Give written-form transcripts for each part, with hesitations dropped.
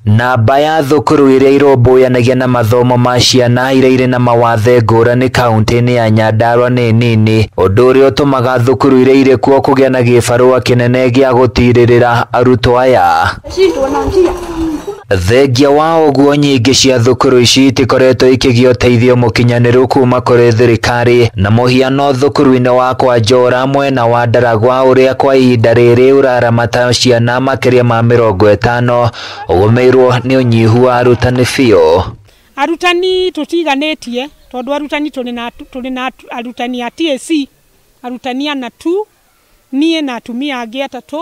Namba ya thukuru iria irũmbũyanagia na mathomo ma ciana iria irĩ na mawathe ngũrani kaunti-inĩ ya Nyandarua nĩ nini, ũndũ ũrĩa ũtũmaga thukuru iria irĩ kuo kũgĩa na gĩbarũa kĩnene gĩa gũtirĩrĩra arutwo aya. Thengia wa ũguo, nyingĩ cia thukuru ici itikoretwo ikĩgĩa ũteithio mũkinyanĩru kuma kũrĩ thirikari, na mũhiano thukuru-inĩ wa kwa Njora mwena wa Ndaragwa ũrĩa kwa ihinda rĩrĩ ũraramata ciana makĩria ma 50 ũgũmĩirwo nĩ ũnyihu wa arutani biũ. Arutani tũtiganĩtie tondũ arutani tũrĩ na arutani a TSC, arutani ana tu, niĩ na atumia angĩ atatũ,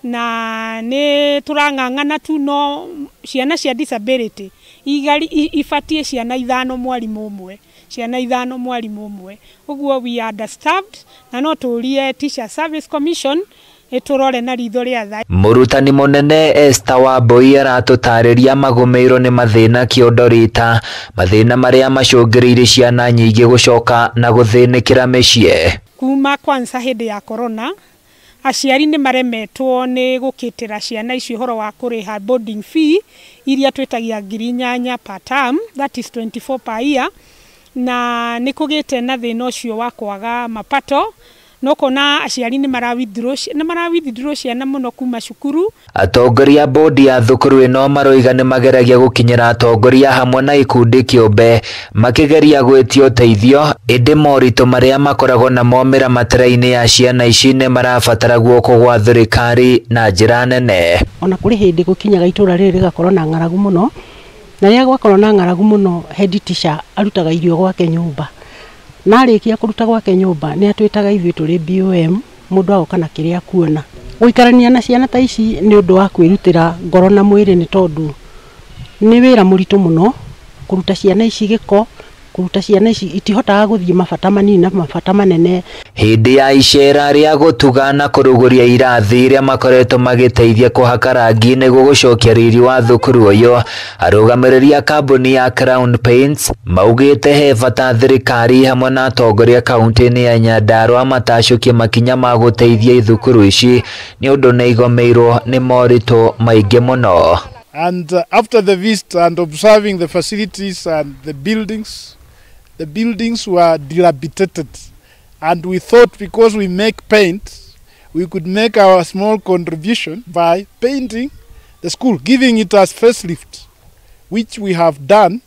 na nĩ tũrang'ang'ana tu. No ciana cia disability igari ibatiĩ ciana 5 mwarimũ ũmwe, ciana 5 mwarimũ ũmwe. Ũguo we are understaffed, na no tũrie Teacher Service Commission ĩtũrore na ritho rĩa tha. Mũrutani mũnene Esther Wambui aratũtarĩria magũmĩirwo nĩ mathĩna kĩondo rita, mathĩna marĩa macũngĩrĩirie ciana nyingĩ gũcoka na gũthĩnĩkĩra mĩciĩ. Kuma kwanza hĩndĩ ya corona, aciari nĩ maremetwo nĩ gũkĩtĩra ciana icio ũhoro wa kũrĩha boarding fee iria twĩtagia 8,000 per term, that is 24 per year, na nĩ kũgĩte na thĩna ũcio wa kwaga mapato, no kona aciari nĩ mara withdraw ciana mũno kuma cukuru. Atongoria a bodi ya thukuru ĩno maroiga nĩ mageragia gũkinyĩra atongoria hamwe na ikundi kĩũmbe makĩgeria gwĩtia ũteithio, ĩndĩ moritũ marĩa makoragwo namo mĩramatĩra-inĩ ya ciana ici nĩ marabatara guoko gwa thirikari na njĩra nene. Ona kũrĩ hĩndĩ gũkinyaga itũra rĩrĩ rĩgakorwo na ng'aragu mũno, na rĩrĩa gwakorwo na ng'aragu mũno, head teacher arutaga irio gwake nyũmba, na arĩkia kũruta gwake nyũmba nĩ atwĩtaga ithuĩ tũrĩ BOM, mũndũ agoka na kĩrĩa akuona. Gũikarania na ciana ta ici nĩ ũndũ wa kwĩrutĩra ngoro na mwĩrĩ, nĩ tondũ nĩ wĩra mũritũ mũno kũruta ciana ici gĩko, kũruta ciana ici itihotaga gũthiĩ mabata manini na mabata manene. Hĩndĩ ya icera rĩa gũtuga na kũrugũria irathi iria makoretwo magĩteithia kũhaka rangi nĩguo gũcokia riri wa thukuru ũyũ, arũgamĩrĩri a kambuni ya Crown Paints maugĩte he bata thirikari hamwe na atongoria kaunti-inĩ ya Nyandarua matacũkie makinya ma gũteithia thukuru ici nĩ ũndũ nĩ igũmĩirwo nĩ moritũ maingĩ mũno. And after the visit and observing the facilities and the buildings were dilapidated. And we thought because we make paint, we could make our small contribution by painting the school, giving it a facelift, which we have done.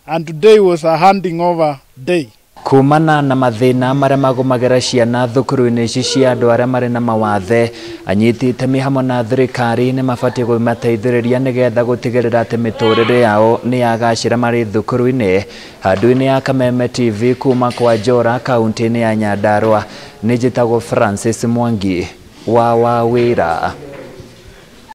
And today was a handing over day. Kumana na mathĩna marĩa magũmagĩra ciana thukuru-inĩ ici cia andũ arĩa marĩ na mawathe, anyiti itemi hamwe na thirikari nĩ mabatiĩ kũmateithĩrĩria nĩgetha gũtigĩrĩra atĩ mĩtũrĩre yao nĩ yagacĩra marĩ thukuru-inĩ. Handũ-inĩ ya Kameme TV kuma kwa Njora kaunti-inĩ ya Nyandarua, nĩ njĩtagwo Francis Mwangi wa Wawĩra.